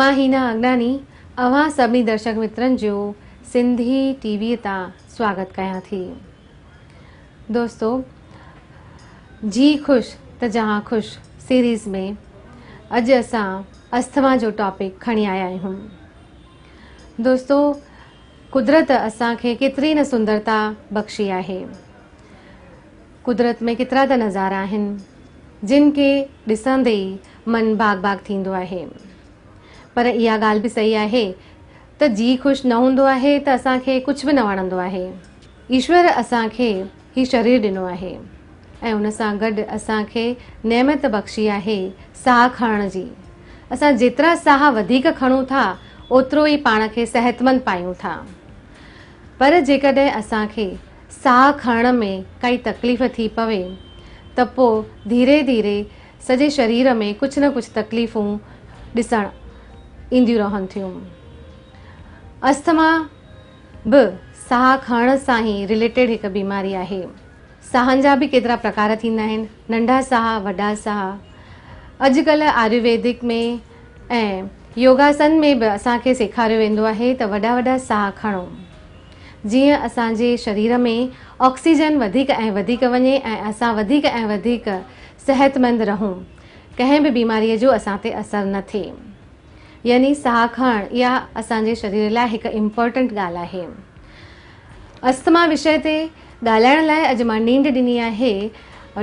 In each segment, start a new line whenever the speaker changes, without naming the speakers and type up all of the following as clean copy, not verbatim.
مان هينا اگناني اوهان سڀني درشڪ مترن جو سنڌي ٽي وي تان سواگت ڪيان ٿي. دوستو جي خوش ته جهان خوش سيريز ۾ اڄ اسان اسٿما جو ٽاپڪ کڻي آيا آهيون. دوستو قدرت اسان کي ڪيتري نه سندرتا بخشي آهي. قدرت ۾ ڪيترا ته نظارا آهن جن کي ڏسندي ئي من باغ باغ ٿيندو آهي. پر اها ڳالهه به صحيح آهي ته جيء خوش نه هوندو آهي ته اسان کي ڪجهه به نه وڻندو آهي. ايشور اسان کي هي شرير ڏنو آهي ۽ ان سان گڏ اسان کي نعمت بخشي آهي ساهه کڻڻ جي. اسان جيترا ساهه وڌيڪ کڻون ٿا اوترو ئي پاڻ کي صحتمند پايون ٿا. پر جيڪڏهن اسان کي ساهه کڻڻ ۾ ڪائي تڪليف ٿي پوي ته پوء ڌيري ڌيري سڄي شرير ۾ ڪجهه نه ڪجهه تڪليفون ڏسڻ اينديون رهن ٿيون. اسٿما به ساهه کڻڻ سان ئي رليٽيڊ هڪ بيماري آهي. ساهن جا به ڪيترا پرڪار ٿيندا آهن، ننڍا ساهه، وڏا ساهه. اڄڪلهه آيورويدڪ ۾ ۽ يوگاسن ۾ به اسان کي سيکاريو ويندو آهي ته وڏا وڏا ساهه کڻو جيئن اسان جي شرير ۾ آڪسيجن وڌيڪ ۽ وڌيڪ وڃي ۽ اسان وڌيڪ ۽ وڌيڪ صحتمند رهون ڪنهن به بيماري جو اسان تي اثر نه ٿئي يعني ساهه کڻڻ اها اسان جي شرير لاء هڪ امپورٽنٽ ڳالهه آهي. اسٿما وشي تي ڳالهائڻ لاء اڄ مان نينڍ ڏني آهي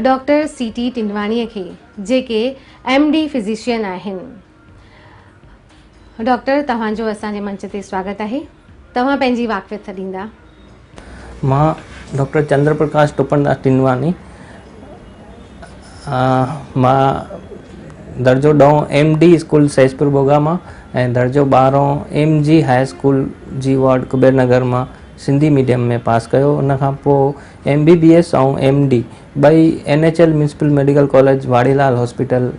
ڊاڪٽر سي ٽي ٽنڊواڻي کي جيڪي ايم ڊي فزيشين آهن. ڊاڪٽر توهان جو اسان جي منچ تي سواگت آهي. توهان پنهنجي واقفيت ڏيندا.
مان ڊاڪٽر چندر پرڪاش ٽپڻداس ٽنڊواڻي مان درجو ڏهون ايم ڊي اسڪول سيجپور بوگا مان ۽ درجو ٻارهون ايم جي هاء اسڪول جي وارڊ ڪبير نگر مان سنڌي ميڊيم ۾ پاس ڪيو ان کان پوء M B B S ۽ M D ٻئي N H L municipal medical college Vadilal hospital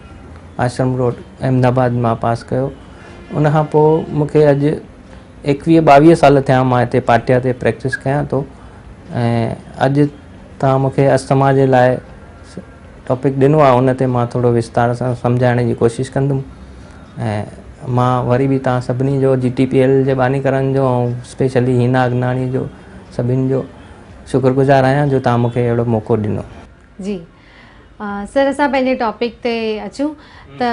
Ashram road Ahmedabad مان پاس ڪيو ان کان پوء مون کي اڄ ايڪويهه ٻاويهه سال ٿيا مان هتي پاٽيا تي پريڪٽس ڪيان ٿو ۽ اڄ توهان مون کي اسٿما جي لاء ٽاپڪ ڏنو آهي ان تي مان ٿورو وستار سان سمجهائڻ جي ڪوشش ڪندم ۽ مان وري به توهان سڀني جو جي ٽي پي ايل جي بانيڪارن جو ۽ اسپيشلي هينا اگناڻي جو سڀني جو شڪر گذار آهيان جو توهان مون کي اهڙو موقعو ڏنو.
جي سر اسان پنهنجي ٽاپڪ تي اچون ته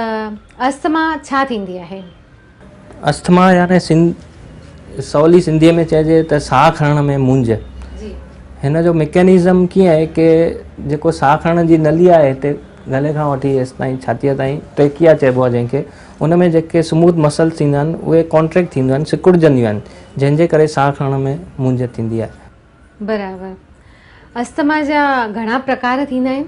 اسٿما ڇا ٿيندي آهي؟
اسٿما يعني سولي سنڌيء ۾ چئجي ته ساهه کڻڻ ۾ مونجهه. هن جو ميڪينزم ڪيئن آهي ڪي جيڪو ساهه کڻڻ جي نلي آهي هتي گلي کان وٺي هيستائين ڇاتيء تائين ٽريڪيا چئبو آهي جنهن کي ان ۾ جيڪي سموٿ مسلس ٿيندا آهن اهي ڪانٽريڪٽ ٿينديون آهن سڪڙجنديون آهن جنهن جي ڪري ساهه کڻڻ ۾ مونجهه ٿيندي آهي.
برابر. اسٿما جا گهڻا پرڪار ٿيندا آهن؟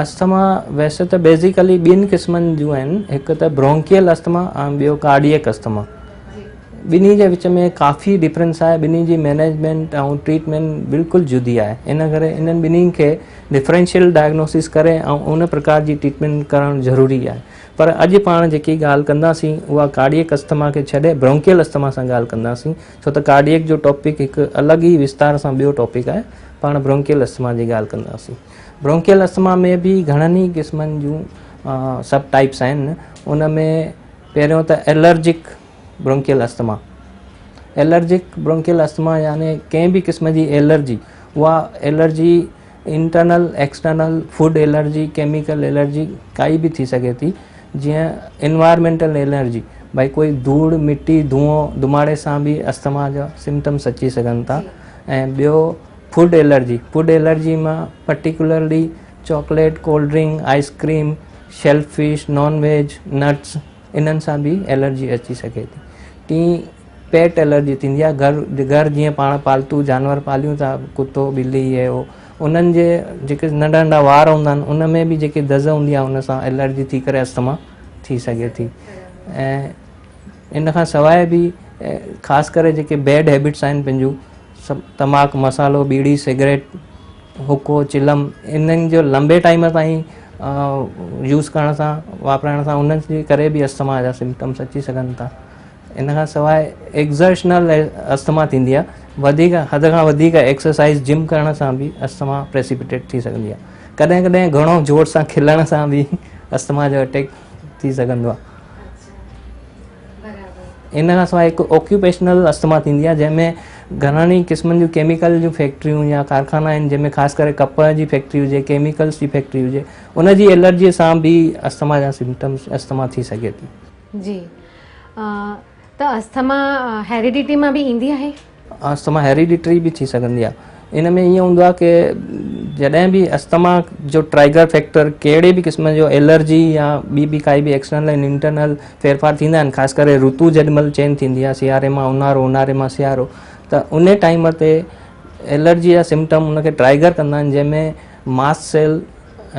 اسٿما ويسي ته بيسيڪلي ٻن قسمن جون آهن هڪ ته برونڪيل اسٿما ۽ ٻيو ڪارڊيڪ اسٿما. ٻنهي جي وچ ۾ ڪافي ڊفرنس آهي ٻنهي جي مينيجمينٽ ۽ ٽريٽمينٽ بلڪل جدي آهي ان ڪري انهن ٻنهي کي ڊفرنشل ڊائگنوسس ڪري ۽ ان پرڪار جي ٽريٽمينٽ ڪرڻ ضروري آهي پر اڄ پاڻ جيڪي ڳالهه ڪنداسين اها ڪارڊيڪ اسٿما کي ڇڏي برونڪيل اسٿما سان ڳالهه ڪنداسين ڇو ته ڪارڊيڪ جو ٽاپڪ هڪ الڳ ئي وستار سان ٻيو ٽاپڪ آهي پاڻ برونڪيل اسٿما جي ڳالهه ڪنداسين برونڪيل اسٿما ۾ به گهڻن ئي قسمن جون سب ٽائپس آهن ان ۾ پهريون ته allergic bronchial asthma allergic bronchial asthma يعني ڪنهن به قسم جي الرجي اها allergy internal external food allergy chemical allergy ڪائي به ٿي سگهي ٿي جيئن انوائرمينٽل الرجي ڀائي ڪوئي ڌوڙ مٽي ڌوئون ڌماڙي سان به اسٿما جا سمٽمس اچي سگهن ٿا ۽ ٻيو فوڊ الرجي فوڊ الرجي مان particularly chocolate cold drink ice cream shell fish non veg nuts انهن سان به الرجي اچي سگهي ٿي ٽين پيٽ الرجي ٿيندي آهي گهر گهر جيئن پاڻ پالتو جانور پاليون ٿا ڪتو ٻلي هي هو انهن جي جيڪي ننڍا ننڍا وار هوندا آهن ان ۾ به جيڪي دز هوندي آهي ان سان الرجي ٿي ڪري اسٿما ٿي سگهي ٿي ۽ ان کان سواء به خاص ڪري جيڪي بيڊ هيبٽس آهن پنهنجون سڀ تماڪ مصالحو ٻيڙي سگريٽ حقو چلم انهن جو لمبي ٽائيم تائين يوز ڪرڻ سان واپرائڻ سان انهن جي ڪري به اسٿما جا سمپٽمس اچي سگهن ٿا ان کان سواء ايگزرشنل اسٿما ٿيندي آهي وڌيڪ حد کان وڌيڪ ايڪسرسائز جم ڪرڻ سان به اسٿما پريسيپيٽيٽ ٿي سگهندي آهي ڪڏهن ڪڏهن گهڻو زور سان کلڻ سان به اسٿما جو اٽيڪ ٿي سگهندو آهي.
برابر.
ان کان سواء هڪ آڪيوپيشنل اسٿما ٿيندي آهي جنهن ۾ گهڻن ئي قسمن جون ڪيميڪل جون فيڪٽريون يا ڪارخانا آهن جنهن ۾ خاص ڪري ڪپهه جي فيڪٽري هجي، ڪيميڪلس جي فيڪٽري هجي، ان جي الرجي سان به اسٿما جا سمپٽمس اسٿما ٿي سگهي ٿي.
جي ته اسٿما هيريڊيٽي مان به ايندي آهي؟
اسٿما هيريڊيٽري به ٿي سگهندي آهي. ان ۾ ائين هوندو آهي ڪي جڏهن به اسٿما جو ٽرائيگر فيڪٽر ڪهڙي به قسم جو الرجي يا ٻي به ڪائي به ايڪسٽرنل ۽ انٽرنل ڦيرڦار ٿيندا آهن، خاص ڪري رتو جيڏي مهل چينج ٿيندي آهي، سياري مان اونهارو، اونهاري مان سيارو، ته ان ٽائيم تي الرجي جا سمپٽم ان کي ٽرائيگر ڪندا آهن جنهن ۾ mast cell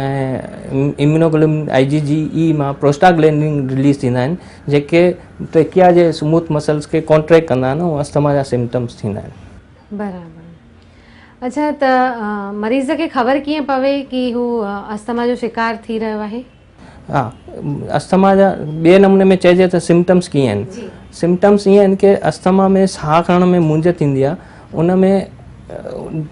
۽ immunoglobulin I G G E مان پروسٽاگلينڊن رليز ٿيندا آهن جيڪي ٽريڪيا جي اسموٿ مسلز کي ڪانٽريڪٽ ڪندا آهن ۽ اسٿما جا سمپٽمس ٿيندا آهن.
برابر. اڇا ته مريض کي خبر ڪيئن پوي ڪي هو اسٿما جو شڪار ٿي رهيو آهي؟
ها اسٿما جا ٻئي نموني ۾ چئجي ته سمپٽمس ڪيئن آهن؟ سمپٽمس ائين آهن ڪي اسٿما ۾ ساهه کڻڻ ۾ مونجهه ٿيندي آهي، ان ۾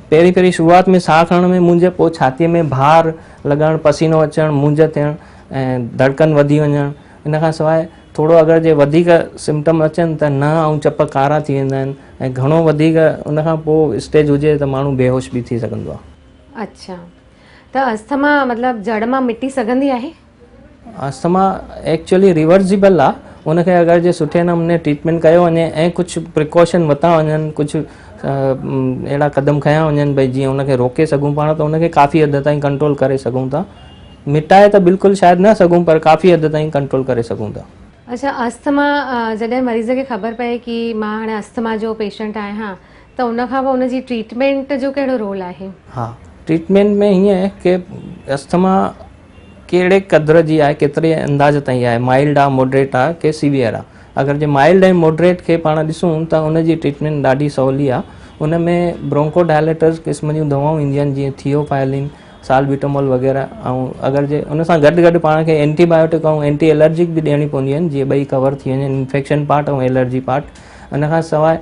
پهرين پهرين شروعات ۾ ساهه کڻڻ ۾ مونجهه، پوء ڇاتيء ۾ ڀار لڳڻ، پسينو اچڻ، مونجهه ٿيڻ ۽ ڌڙڪن وڌي وڃڻ. ان کان سواء ٿورو اگر جي وڌيڪ سمپٽم اچن ته ننهن ۽ چپ ڪارا ٿي ويندا آهن ۽ گهڻو وڌيڪ ان کان پوء اسٽيج هجي ته ماڻهو بيهوش به ٿي سگهندو آهي.
اڇا ته اسٿما مطلب جڙ مان مٽي سگهندي آهي؟
اسٿما ايڪچوئلي ريورسيبل آ، ان کي اگر جي سٺي نموني ٽريٽمينٽ ڪيو وڃي ۽ ڪجهه پريڪاشن ورتا وڃن، ڪجهه اهڙا قدم کنيا وڃن ڀئي جيئن ان کي روڪي سگهون پاڻ ته ان کي ڪافي حد تائين ڪنٽرول ڪري سگهون ٿا. مٽائي ته بلڪل شايد نه سگهون پر ڪافي حد تائين ڪنٽرول ڪري سگهون ٿا.
اڇا اسٿما جڏهن مريض کي خبر پئي ڪي مان هاڻي اسٿما جو پيشنٽ آهيان ته ان کان پوء ان جي ٽريٽمينٽ جو ڪهڙو رول آهي؟
ها ٽريٽمينٽ ۾ هيئن آهي ڪي اسٿما ڪهڙي قدر جي آهي، ڪيتري انداز تائين آهي، مائلڊ آهي، موڊريٽ آهي ڪي سيويئر آهي. اگر جي مائلڊ ۽ موڊريٽ کي پاڻ ڏسون ته ان جي ٽريٽمينٽ ڏاڍي سولي آهي. ان ۾ برونڪو ڊائليٽرز قسم جون دوائون اينديون آهن جيئن ٿيوفائلين، سالبيوٽامول وغيره ۽ اگر جي ان سان گڏ گڏ پاڻ کي اينٽي بايوٽڪ ۽ اينٽي الرجڪ به ڏيڻي پونديون آهن جيئن ٻئي ڪور ٿي وڃن انفيڪشن پارٽ ۽ الرجي پارٽ. ان کان سواء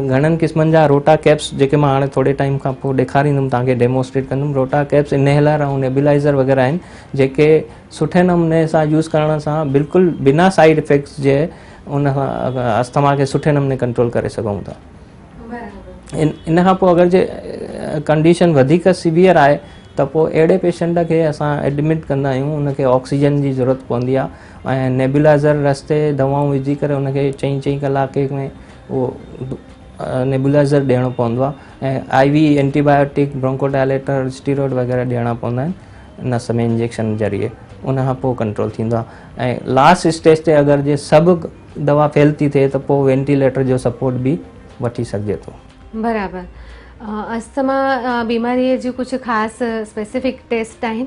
گهڻن قسمن جا روٽا ڪيپس جيڪي مان هاڻي ٿوري ٽائيم کان پوء ڏيکاريندم توهان کي ڊيمونسٽريٽ ڪندم روٽا ڪيپس انهيلر ۽ نيبولائزر وغيره آهن جيڪي سٺي نموني سان يوز ڪرڻ سان بلڪل بنا سائيڊ افيڪٽس جي ان کان اسٿما کي سٺي نموني ڪنٽرول ڪري سگهون ٿا. ان کان پوء اگر جي ڪنڊيشن وڌيڪ سيويئر آهي ته پوء اهڙي پيشنٽ کي اسان ايڊمٽ ڪندا آهيون ان کي آڪسيجن جي ضرورت پوندي آهي ۽ نيبولائزر رستي دوائون وجهي ڪري ان کي چئين چئين ڪلاڪي ۾ اهو نيبولائزر ڏيڻو پوندو آهي ۽ آء وي اينٽي بايوٽڪ برونڪوڊائليٽر اسٽيروئڊ وغيره ڏيڻا پوندا آهن نس ۾ انجيڪشن ذريعي ان کان پوء ڪنٽرول ٿيندو آهي ۽ لاسٽ اسٽيج تي اگر جي سڀ دوا فيل ٿي ٿئي ته پوء وينٽيليٽر جو سپورٽ به وٺي سگهجي ٿو.
برابر. اسٿما بيماريء جون ڪجهه خاص اسپيسيفڪ ٽيسٽ آهن؟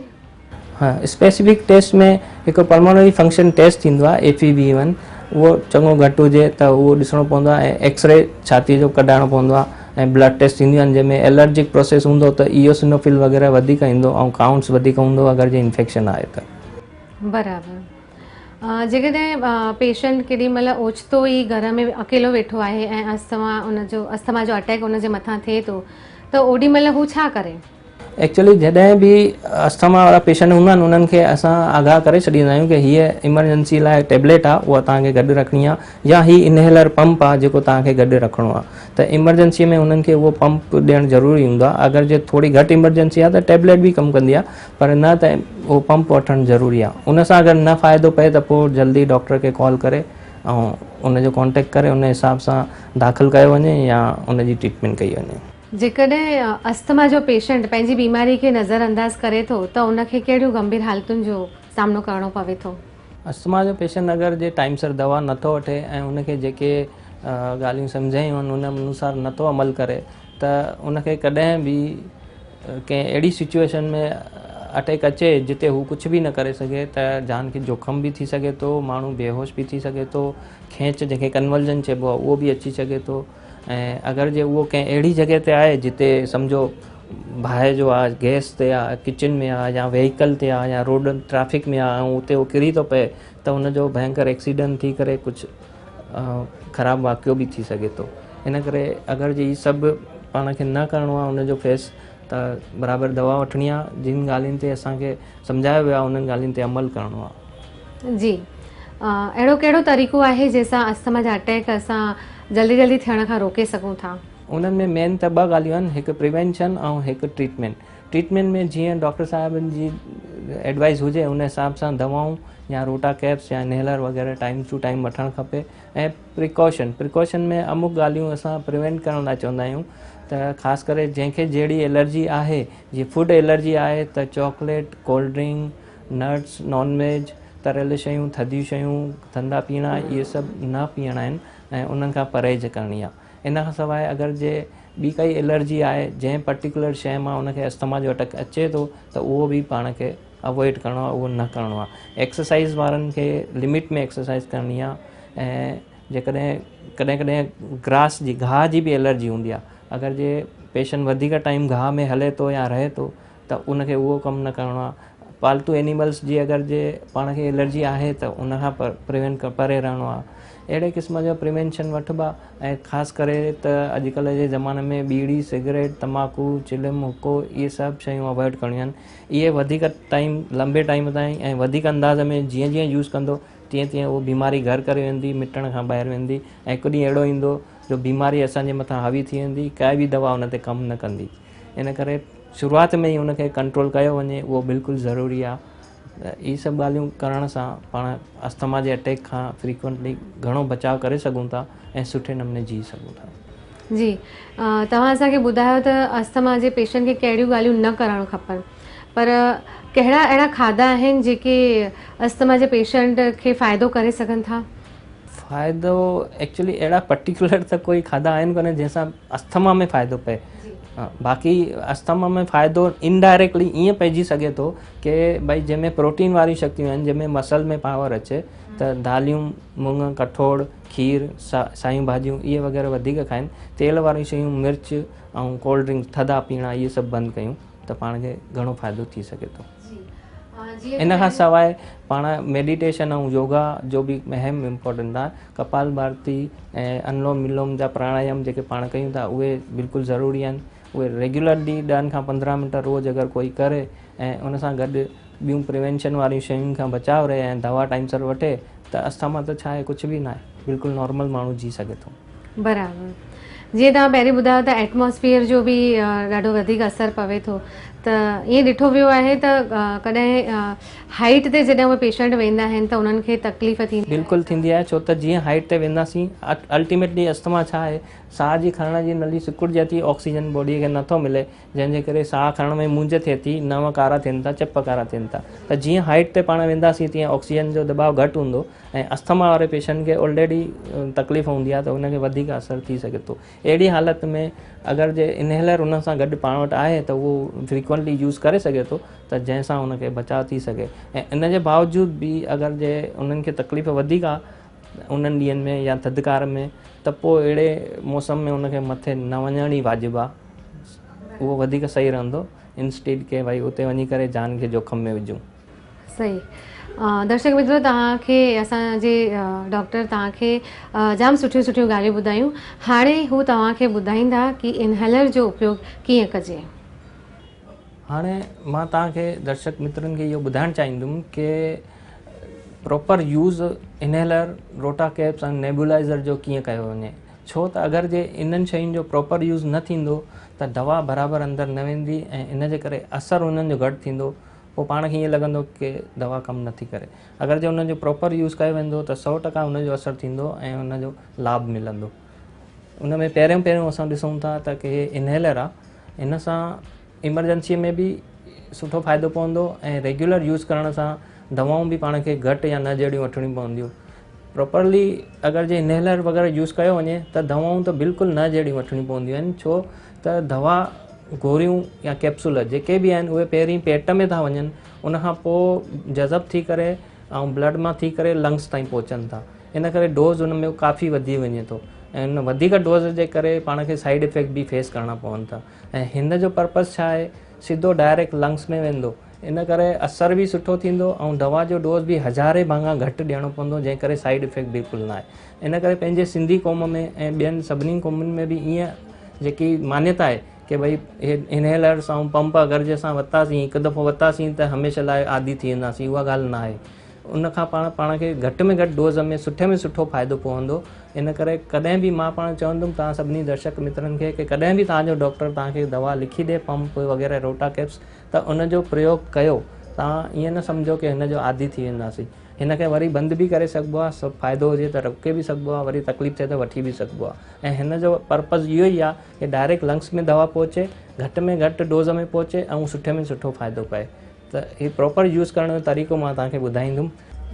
ها، اسپيسيفڪ ٽيسٽ ۾ هڪ پلمونري فنڪشن ٽيسٽ ٿيندو آهي ايف اي وي ون اهو چڱو گهٽ هجي ته اهو ڏسڻو پوندو آهي ۽ ايڪس ري ڇاتيء جو ڪڍائڻو پوندو آهي ۽ بلڊ ٽيسٽ ٿينديون آهن جنهن ۾ الرجڪ پروسيس هوندو ته ايوسنوفل وغيره وڌيڪ ايندو ۽ ڪائونٽس وڌيڪ هوندو اگر جي انفيڪشن آهي ته.
برابر. جيڪڏهن پيشنٽ ڪيڏي مهل اوچتو ئي گهر ۾ اڪيلو ويٺو آهي ۽ اسٿما ان جو اسٿما جو اٽيڪ ان جي مٿان ٿئي ٿو ته اوڏي مهل هو ڇا ڪري؟
ايڪچولي جڏهن به اسٿما وارا پيشنٽ هوندا آهن انهن کي اسان آگاهه ڪري ڇڏيندا آهيون ڪي هيء ايمرجنسي لاء ٽيبليٽ آهي اها توهان کي گڏ رکڻي آهي يا هي انهيلر پمپ آهي جيڪو توهان کي گڏ رکڻو آهي ته ايمرجنسي ۾ انهن کي اهو پمپ ڏيڻ ضروري هوندو آهي اگر جي ٿوري گهٽ ايمرجنسي آهي ته ٽيبليٽ به ڪم ڪندي آهي پر نه ته اهو پمپ وٺڻ ضروري آهي ان سان اگر نه فائدو پئي ته پوء جلدي ڊاڪٽر کي ڪال ڪري ۽ ان جو ڪانٽيڪٽ ڪري ان حساب سان داخل ڪيو وڃي يا ان جي ٽريٽمينٽ ڪئي وڃي.
جيڪڏهن اسٿما جو پيشنٽ پنهنجي بيماري کي نظر انداز ڪري ٿو ته ان کي ڪهڙيون گنڀير حالتن جو سامنو ڪرڻو پوي ٿو؟
اسٿما جو پيشنٽ اگر جي ٽائيم سر دوا نٿو وٺي ۽ ان کي جيڪي ڳالهيون سمجهايون آهن ان انوسار نٿو عمل ڪري ته ان کي ڪڏهن به ڪنهن اهڙي سچوئيشن ۾ اٽيڪ اچي جتي هو ڪجهه به نه ڪري سگهي ته جان کي جوکم به ٿي سگهي ٿو، ماڻهو بيهوش به ٿي سگهي ٿو، کينچ جنهن کي ڪنولجن چئبو آهي اهو به اچي سگهي ٿو ۽ اگر جي اهو ڪنهن اهڙي جڳهه تي آهي جتي سمجهو باهه جو آهي، گئس تي آهي، ڪچن ۾ آهي يا وهيڪل تي آهي يا روڊ ٽريفڪ ۾ آهي ۽ اتي اهو ڪري ٿو پئي ته ان جو ڀينڪر ايڪسيڊنٽ ٿي ڪري ڪجهه خراب واقعو به ٿي سگهي ٿو. ان ڪري اگر جي هي سڀ پاڻ کي نه ڪرڻو آهي ان جو فيس ته برابر دوا وٺڻي آهي جن ڳالهين تي اسان کي سمجهايو ويو آهي انهن ڳالهين تي عمل ڪرڻو آهي.
جي اهڙو ڪهڙو طريقو آهي جنهن سان اسٿما جا اٽيڪ اسان جلدي جلدي ٿيڻ کان روڪي سگهون ٿا؟
انهن ۾ مين ته ٻه ڳالهيون آهن، هڪ پريوينشن ۽ هڪ ٽريٽمينٽ. ٽريٽمينٽ ۾ جيئن ڊاڪٽر صاحبن جي ايڊوائس هجي ان حساب سان دوائون يا روٽا ڪيپس يا انهيلر وغيره ٽائيم ٽو ٽائيم وٺڻ کپي ۽ پريڪاشن، پريڪاشن ۾ امڪ ڳالهيون اسان پريوينٽ ڪرڻ لاء چوندا آهيون ته خاص ڪري جنهن کي جهڙي الرجي آهي، جيئن فوڊ الرجي آهي ته chocolate, cold drink, nuts, non veg, تريل شيون، ٿڌيون شيون، ٿڌا پيئڻا اهي سڀ نه پيئڻا آهن ۽ انهن کان پرهيز ڪرڻي آهي. ان کان سواء اگر جي ٻي ڪائي الرجي آهي جنهن پرٽيڪولر شيء مان ان کي اسٿما جو اٽيڪ اچي ٿو ته اهو به پاڻ کي اوائڊ ڪرڻو آهي اهو نه ڪرڻو آهي. ايڪسرسائيز وارن کي لمٽ ۾ ايڪسرسائيز ڪرڻي آهي ۽ جيڪڏهن ڪڏهن ڪڏهن گراس جي گاهه جي به الرجي هوندي آهي اگر جي پيشنٽ وڌيڪ ٽائيم گاهه ۾ هلي ٿو يا رهي ٿو ته ان کي اهو ڪم نه ڪرڻو آهي. پالتو اينيملس جي اگر جي پاڻ کي الرجي آهي ته ان کان پريوينٽ پري رهڻو آهي. اهڙي قسم جا پريوينشن وٺبا ۽ خاص ڪري ته اڄڪلهه جي زماني ۾ ٻيڙي، سگريٽ، تماڪو، چلم، حقو اهي سڀ شيون اوائڊ ڪرڻيون آهن. اهي وڌيڪ ٽائيم لمبي ٽائيم تائين ۽ وڌيڪ انداز ۾ جيئن جيئن يوز ڪندو تيئن تيئن اهو بيماري گهر ڪري ويندي، مٽڻ کان ٻاهر ويندي ۽ هڪ ڏينهن اهڙو ايندو جو بيماري اسان جي مٿان حاوي ٿي ويندي، ڪائي به دوا ان تي ڪم نه ڪندي. ان ڪري شروعات ۾ ئي ان کي ڪنٽرول ڪيو وڃي اهو بلڪل ضروري آهي ته اهي سڀ ڳالهيون ڪرڻ سان پاڻ اسٿما جي اٽيڪ کان فريڪوئنٽلي گهڻو بچاء ڪري سگهون ٿا ۽ سٺي نموني جي سگهون ٿا.
جي توهان اسان کي ٻڌايو ته اسٿما جي پيشنٽ کي ڪهڙيون ڳالهيون نه ڪرڻ کپن پر ڪهڙا اهڙا کاڌا آهن جيڪي اسٿما جي پيشنٽ کي فائدو ڪري سگهن ٿا؟
فائدو ايڪچولي اهڙا پرٽيڪولر ته ڪوئي کاڌا آهن ڪونه جنهن سان اسٿما ۾ فائدو پئي باقي اسٿما ۾ فائدو انڊائريڪٽلي ائين پئجي سگهي ٿو ڪي ڀئي جنهن ۾ پروٽين واريون شڪتيون آهن جنهن ۾ مسل ۾ پاور اچي ته داليون مڱ ڪٺوڙ کير سايون ڀاڄيون اهي وغيره وڌيڪ کائن تيل واريون شيون مرچ ۽ ڪولڊ ڊرنڪس ٿڌا پيئڻا اهي سڀ بند ڪيون ته پاڻ کي گهڻو فائدو ٿي سگهي ٿو. ان کان سواء پاڻ ميڊيٽيشن ۽ يوگا جو به اهم امپورٽنٽ آهي. ڪپال ڀارتي ۽ انولوم ولوم جا پراڻايام جيڪي پاڻ ڪيون ٿا اهي بلڪل ضروري آهن. اهي ريگيولرلي ڏهن کان 15 منٽ روز اگر ڪوئي ڪري ۽ ان سان گڏ ٻيون پريوينشن واريون شين کان بچاء رهي ۽ دوا ٽائيم سر وٺي ته اسٿما ته ڇا آهي ڪجهه به ناهي بلڪل نارمل ماڻهو جي سگهي ٿو.
برابر جيئن توهان پهرين ٻڌايو ته ايٽماسفيئر جو به ڏاڍو وڌيڪ اثر پوي ٿو ته ائين ڏٺو ويو آهي ته ڪڏهن هائيٽ تي جڏهن اهي پيشنٽ ويندا آهن ته انهن کي تڪليف ٿيندي آهي.
بلڪل ٿيندي آهي ڇو ته جيئن هائيٽ تي وينداسين الٽيميٽلي اسٿما ڇا آهي ساهه جي کڻڻ جي نلي سڪڙجي ٿي آڪسيجن باڊي کي نٿو ملي جنهن جي ڪري ساهه کڻڻ ۾ مونجهه ٿئي ٿي، ننهن ڪارا ٿين ٿا، چپ ڪارا ٿين ٿا ته جيئن هائيٽ تي پاڻ وينداسين تيئن آڪسيجن جو دٻاء گهٽ هوندو ۽ اسٿما واري پيشنٽ کي آلريڊي تڪليف هوندي آهي ته ان کي وڌيڪ اثر ٿي سگهي ٿو. اهڙي حالت ۾ اگر جي انهيلر ان سان گڏ پاڻ وٽ آهي ته اهو فريڪوئنٽلي يوز ڪري سگهي ٿو ته جنهن سان ان کي بچاء ٿي سگهي ۽ ان جي باوجود به اگر جي انهن کي تڪليف وڌيڪ آهي انهن ڏينهن ۾ يا ٿڌڪار ۾ ته پوء اهڙي موسم ۾ ان کي مٿي نه وڃڻ ئي واجب آ. اهو وڌيڪ صحيح رهندو انسٽيڊ ڪي ڀئي اتي وڃي ڪري جان کي جوکم ۾ وجهون.
صحيح درشڪ مترو توهان کي اسان جي ڊاڪٽر توهان کي جام سٺيون سٺيون ڳالهيون ٻڌايون هاڻي هو توهان کي ٻڌائيندا ڪي انهيلر جو اپيوگ ڪيئن ڪجي.
هاڻي مان توهان کي درشڪ مترن کي اهو ٻڌائڻ چاهيندم ڪي proper use inhaler, rota caps ۽ نيبولائزر جو ڪيئن ڪيو وڃي ڇو ته اگر جي انهن شين جو پراپر يوز نه ٿيندو ته دوا برابر اندر نه ويندي ۽ ان جي ڪري اثر انهن جو گهٽ ٿيندو پوء پاڻ کي ائين لڳندو ڪي دوا ڪم نٿي ڪري اگر جي انهن جو پراپر يوز ڪيو ويندو ته 100% ان جو اثر ٿيندو ۽ ان جو لاڀ ملندو ان ۾ پهريون پهريون اسان ڏسون ٿا ته ڪي انهيلر آ ان سان ايمرجنسي ۾ به سٺو فائدو پوندو ۽ ريگيولر يوز ڪرڻ سان دوائون به پاڻ کي گهٽ يا نه جهڙيون وٺڻيون پونديون. پراپرلي اگر جي انهيلر وغيره يوز ڪيو وڃي ته دوائون ته بلڪل نه جهڙيون وٺڻيون پونديون آهن ڇو ته دوا گوريون يا ڪيپسول جيڪي به آهن اهي پهرين پيٽ ۾ ٿا وڃن ان کان پوء جذب ٿي ڪري ۽ بلڊ مان ٿي ڪري لنگس تائين پهچن ٿا ان ڪري ڊوز ان ۾ ڪافي وڌي وڃي ٿو ۽ ان وڌيڪ ڊوز جي ڪري پاڻ کي سائيڊ افيڪٽ به فيس ڪرڻا پون ٿا ۽ هن جو پرپز ڇا آهي سڌو ڊائريڪٽ لنگس ۾ ويندو ان ڪري اثر به سٺو ٿيندو ۽ دوا جو ڊوز به هزارين ڀاڱا گهٽ ڏيڻو پوندو جنهن ڪري سائيڊ افيڪٽ بلڪل نه آهي ان ڪري پنهنجي سنڌي قوم ۾ ۽ ٻين سڀني قومن ۾ به ائين جيڪي مانيتا آهي ڪي ڀئي هي انهيلرس ۽ پمپ اگر جي اسان ورتاسين هڪ دفعو ورتاسين ته هميشه لاء عادي ٿي وينداسين اها ڳالهه نه آهي. ان کان پاڻ پاڻ کي گهٽ ۾ گهٽ ڊوز ۾ سٺي ۾ سٺو فائدو پوندو. ان ڪري ڪڏهن به مان پاڻ چوندم توهان سڀني درشڪ مترن کي ڪي ڪڏهن به توهان جو ڊاڪٽر توهان کي دوا لکي ڏي پمپ وغيره روٽا ڪيپس ته ان جو پريوگ ڪيو. توهان ائين نه سمجهو ڪي هن جو عادي ٿي وينداسين. هن کي وري بند به ڪري سگهبو آهي، سڀ فائدو هجي ته روڪي به سگهبو آهي، وري تڪليف ٿئي ته وٺي به سگهبو آهي. ۽ هن جو پرپز اهو ئي آهي ڪي ڊائريڪٽ لنگس ۾ دوا پهچي، گهٽ ۾ گهٽ ڊوز ۾ پهچي ۽ سٺي ۾ سٺو فائدو پئي. ته هي پراپر يوز ڪرڻ جو طريقو مان توهان کي ٻڌائيندم.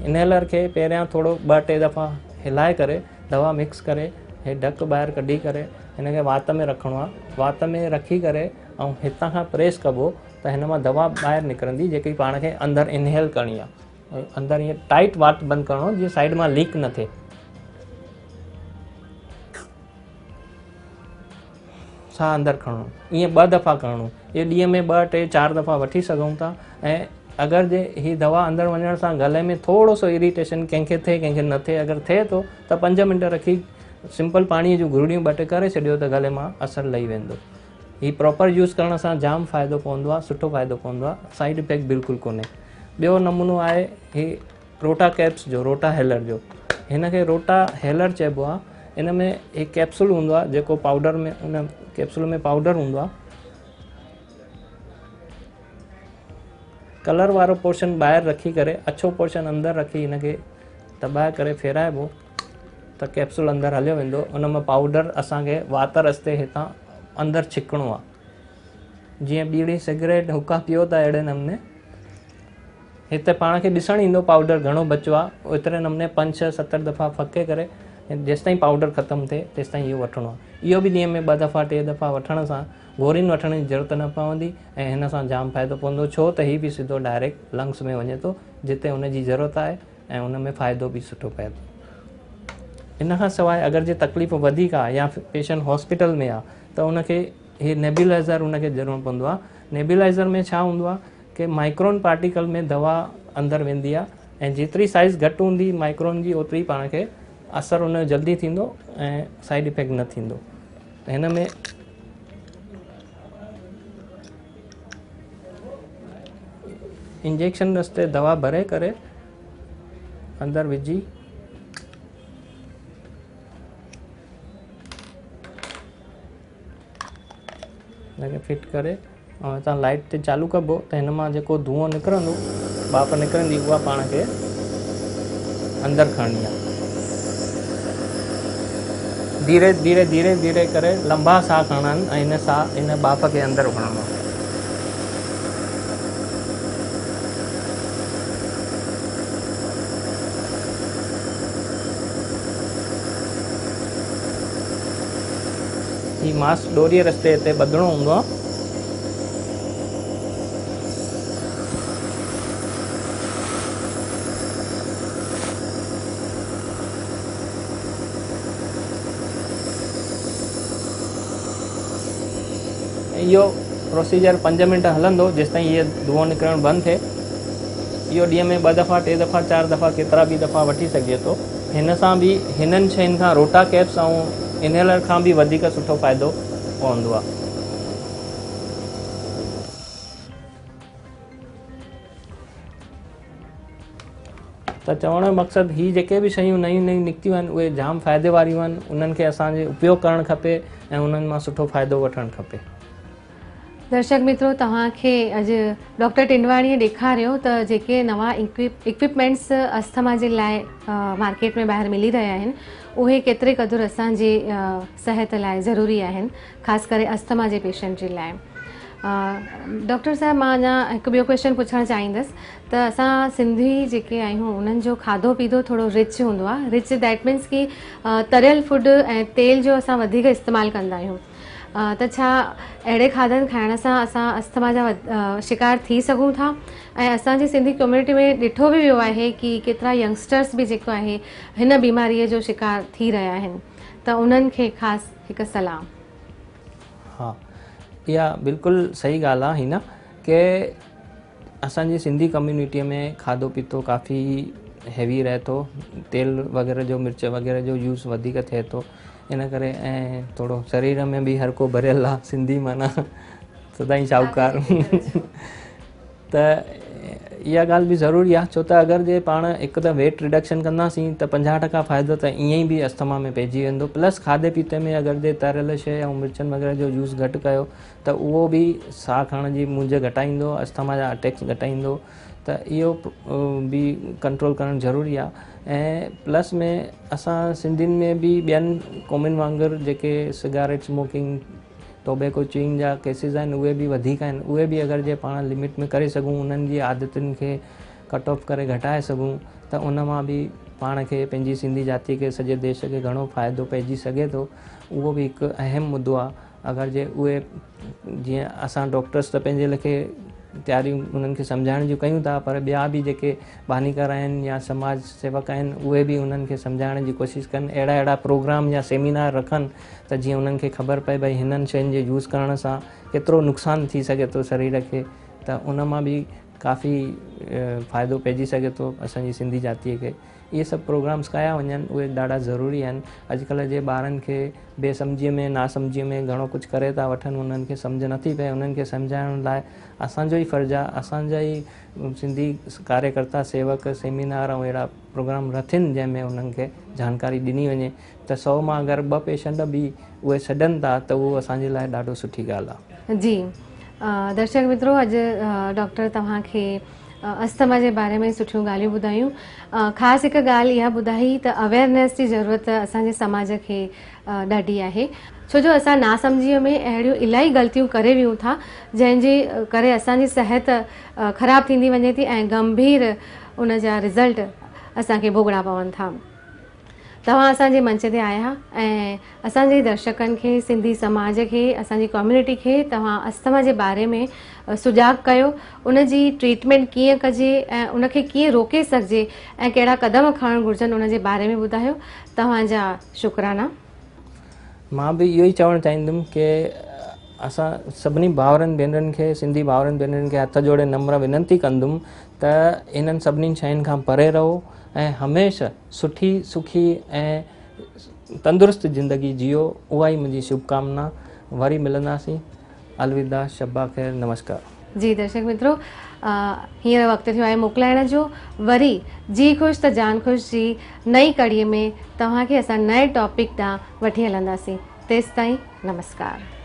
انهيلر کي پهريان ٿورو 2 3 دفعا هلائي ڪري دوا مڪس ڪري هي ڍڪ ٻاهر ڪڍي ڪري هن کي وات ۾ رکڻو آهي. وات ۾ رکي ڪري ۽ هتان کان پريس ڪبو ته هن مان دوا ٻاهر نڪرندي جيڪي پاڻ کي اندر انهيل ڪرڻي آهي. اندر ائين ٽائيٽ وات بند ڪرڻو جيئن سائيڊ مان ليڪ نه ٿئي. ساهه اندر کڻڻو ائين 2 دفعا ڪرڻو. اهو ڏينهن ۾ 2 3 4 دفعا وٺي سگهون ٿا. ۽ اگر جي هي دوا اندر وڃڻ سان گلي ۾ ٿورو سو اريٽيشن ڪنهن کي ٿئي ڪنهن کي نه ٿئي، اگر ٿئي ٿو ته 5 منٽ رکي سمپل پاڻيء جون گرڙيون 2 3 ڪري ڇڏيو ته گلي مان اثر لهي ويندو. هي پراپر يوز ڪرڻ سان جام فائدو پوندو آهي، سٺو فائدو پوندو آهي، سائيڊ افيڪٽ بلڪل ڪونهي. ٻيو نمونو آهي هي روٽا ڪيپس جو، روٽا هيلر جو. هن کي روٽا هيلر چئبو آهي. ان ۾ هڪ ڪيپسول هوندو آهي جيڪو پائوڊر ۾ ان ڪيپسول ۾ پائوڊر هوندو آهي. ڪلر وارو پورشن ٻاهر رکي ڪري اڇو پورشن اندر رکي هن کي دٻائي ڪري ڦيرائبو ته ڪيپسول اندر هليو ويندو. ان مان پائوڊر اسان کي وات رستي هتان اندر ڇڪڻو آهي، جيئن ٻيڙي سگريٽ حڪا پيو ٿا اهڙي نموني. هتي پاڻ کي ڏسڻ ايندو پائوڊر گهڻو بچيو آهي، اوتري نموني 5 6 7 دفعا ڦڪي ڪري جيستائين پائوڊر ختم ٿئي تيستائين اهو وٺڻو آهي. اهو به ڏينهن ۾ 2 دفعا 3 دفعا وٺڻ سان گورين وٺڻ جي ضرورت نه پوندي ۽ هن سان جام فائدو پوندو، ڇو ته هي به سڌو ڊائريڪٽ لنگس ۾ وڃي ٿو جتي ان جي ضرورت آهي ۽ ان ۾ فائدو به سٺو پئي ٿو. ان کان سواء اگر جي تڪليف وڌيڪ آهي يا پيشنٽ هاسپيٽل ۾ آهي ته ان کي هي نيبولائزر ان کي ضرور پوندو آهي. نيبولائزر ۾ ڇا هوندو آهي ڪي مائڪرون پارٽيڪل ۾ دوا اندر ويندي آهي ۽ جيتري سائيز گهٽ هوندي مائڪرون جي اوتري پاڻ کي اثر ان جو جلدي ٿيندو ۽ سائيڊ افيڪٽ نه ٿيندو. ته هن ۾ انجيڪشن رستي دوا ڀري ڪري اندر وجهي هن کي فٽ ڪري ۽ هتان لائٽ تي چالو ڪبو ته هن مان جيڪو ڌوئون نڪرندو، ٻاڦ نڪرندي، اها پاڻ کي اندر کڻڻي آهي. ڌيري ڌيري ڌيري ڌيري ڪري لمبا ساهه کڻڻا آهن ۽ هن ساهه هن ٻاڦ کي اندر کڻڻو آهي. هي ماسڪ ڏوريء رستي هتي ٻڌڻو هوندو آهي. اهو پروسيجر 5 منٽ هلندو جيستائين هيء دونهون نڪرڻ بند ٿئي. اهو ڏينهن ۾ 2 دفعا، 3 دفعا، 4 دفعا ڪيترا به دفعا وٺي سگهجي ٿو. هن سان به هنن شين کان روٽا ڪيپس ۽ انهيلر کان به وڌيڪ سٺو فائدو پوندو آهي. ته چوڻ جو مقصد هي جيڪي به شيون نيون نيون نڪتيون آهن اهي جام فائدي واريون آهن، انهن کي اسان کي اپيوگ ڪرڻ کپي ۽ انهن مان سٺو فائدو وٺڻ کپي.
درشڪ مترو توهان کي اڄ ڊاڪٽر ٽنڊواڻيء ڏيکاريو ته جيڪي نوان اڪوپمينٽس اسٿما جي لاء مارڪيٽ ۾ ٻاهر ملي رهيا آهن اهي ڪيتري قدر اسان جي صحت لاء ضروري آهن خاص ڪري اسٿما جي پيشنٽ جي لاء. ڊاڪٽر صاحب مان اڃا هڪ ٻيو ڪويشچن پڇڻ چاهيندس ته اسان سنڌي جيڪي آهيون انهن جو کاڌو پيتو ٿورو رچ هوندو آهي، رچ that means ڪي تريل فوڊ ۽ تيل جو اسان وڌيڪ استعمال ڪندا آهيون ته ڇا اهڙي کاڌن کائڻ سان اسان اسٿما جا شڪار ٿي سگهون ٿا ۽ اسان جي سنڌي ڪميونٽي ۾ ڏٺو به ويو آهي ڪي ڪيترا ينگسٽرس به جيڪو آهي هن بيماري جو شڪار ٿي رهيا آهن ته انهن کي خاص هڪ صلاح.
ها اها بلڪل صحيح ڳالهه آهي هينا ڪي اسان جي سنڌي ڪميونٽي ۾ کاڌو پيتو ڪافي هيوي رهي ٿو، تيل وغيره جو مرچ وغيره جو يوز وڌيڪ ٿئي ٿو ان ڪري ۽ ٿورو شرير ۾ به هر ڪو ڀريل آ سنڌي معنيٰ سدائين شاهوڪار ته اها ڳالهه به ضروري آهي ڇو ته اگر جي پاڻ هڪ ته ويٽ رڊڪشن ڪنداسين ته 50% فائدو ته ائين ئي به اسٿما ۾ پئجي ويندو پلس کاڌي پيتي ۾ اگر جي تريل شيء ۽ مرچن وغيره جو يوز گهٽ ڪيو ته اهو به ساهه کڻڻ جي مونجهه گهٽائيندو، اسٿما جا اٽيڪس گهٽائيندو ته اهو به ڪنٽرول ڪرڻ ضروري آهي ۽ پلس ۾ اسان سنڌين ۾ به ٻين قومن وانگر جيڪي سگاريٽ اسموڪنگ ٽوبيڪو چيوئنگ جا ڪيسز آهن اهي به وڌيڪ آهن اهي به اگر جي پاڻ لمٽ ۾ ڪري سگهون انهن جي عادتن کي ڪٽ آف ڪري گهٽائي سگهون ته ان مان به پاڻ کي پنهنجي سنڌي جاتي کي سڄي ديش کي گهڻو فائدو پئجي سگهي ٿو اهو به هڪ اهم مدو آهي اگر جي اهي جيئن اسان ڊاڪٽرس ته پنهنجي ليکي تياريون انهن کي سمجهائڻ جون ڪيون ٿا پر ٻيا به جيڪي بانيڪار آهن يا سماج سيوڪ آهن اهي به انهن کي سمجهائڻ جي ڪوشش ڪن اهڙا اهڙا پروگرام يا سيمينار رکن ته جيئن انهن کي خبر پئي ڀئي هنن شين جي يوز ڪرڻ سان ڪيترو نقصان ٿي سگهي ٿو شرير کي ته ان مان به ڪافي فائدو پئجي سگهي ٿو اسان جي سنڌي جاتيء کي اهي سڀ پروگرامس ڪيا وڃن اهي ڏاڍا ضروري آهن اڄڪلهه جي ٻارن کي بي سمجهيء ۾ ناسمجهيء ۾ گهڻو ڪجهه ڪري ٿا وٺن انهن کي سمجهه نٿي پئي انهن کي سمجهائڻ لاء اسان جو ئي فرض آهي اسان جا ئي سنڌي ڪاريڪرتا سيوڪ سيمينار ۽ اهڙا پروگرام رٿين جنهن ۾ انهن کي جانڪاري ڏني وڃي ته 100 مان اگر 2 پيشنٽ به اهي ڇڏن ٿا ته اهو اسان جي لاء ڏاڍو سٺي ڳالهه آهي.
جي درشڪ مترو اڄ ڊاڪٽر توهان کي اسٿما جي باري ۾ سٺيون ڳالهيون ٻڌايون خاص هڪ ڳالهه اها ٻڌائي ته اويئرنيس جي ضرورت اسان جي سماج کي ڏاڍي آهي ڇو جو اسان ناسمجهيء ۾ اهڙيون الاهي غلطيون ڪري ويهون ٿا جنهن جي ڪري اسان جي صحت خراب ٿيندي وڃي ٿي ۽ گنڀير ان جا رزلٽ اسان کي ڀوڳڻا پون ٿا. توهان اسان جي منچ تي آيا ۽ اسان جي درشڪن کي سنڌي سماج کي اسان جي ڪميونٽي کي توهان اسٿما جي باري ۾ سجاڳ ڪيو ان جي ٽريٽمينٽ ڪيئن ڪجي ۽ ان کي ڪيئن روڪي سگهجي ۽ ڪهڙا قدم کڻڻ گهرجن ان جي باري ۾ ٻڌايو توهان جا شڪرانا.
مان به اهو ئي چوڻ چاهيندم ڪي اسان سڀني ڀائرن ڀينرن کي سنڌي ڀائرن ڀينرن کي هٿ جوڙي نمر وينتي ڪندم ته انهن سڀني شين کان پري رهو ۽ هميشه سٺي سکي ۽ تندرست زندگي جيئو اها ئي منهنجي شڀ ڪامنا وري ملنداسين الوداع شب بخير نمسڪار.
جي درشڪ مترو هينئر وقت ٿيو آهي موڪلائڻ جو وري جي خوش ته جان خوش جي نئين ڪڙي ۾ توهان کي اسان نئين ٽاپڪ ڏانهن وٺي هلنداسين تيستائين نمسڪار.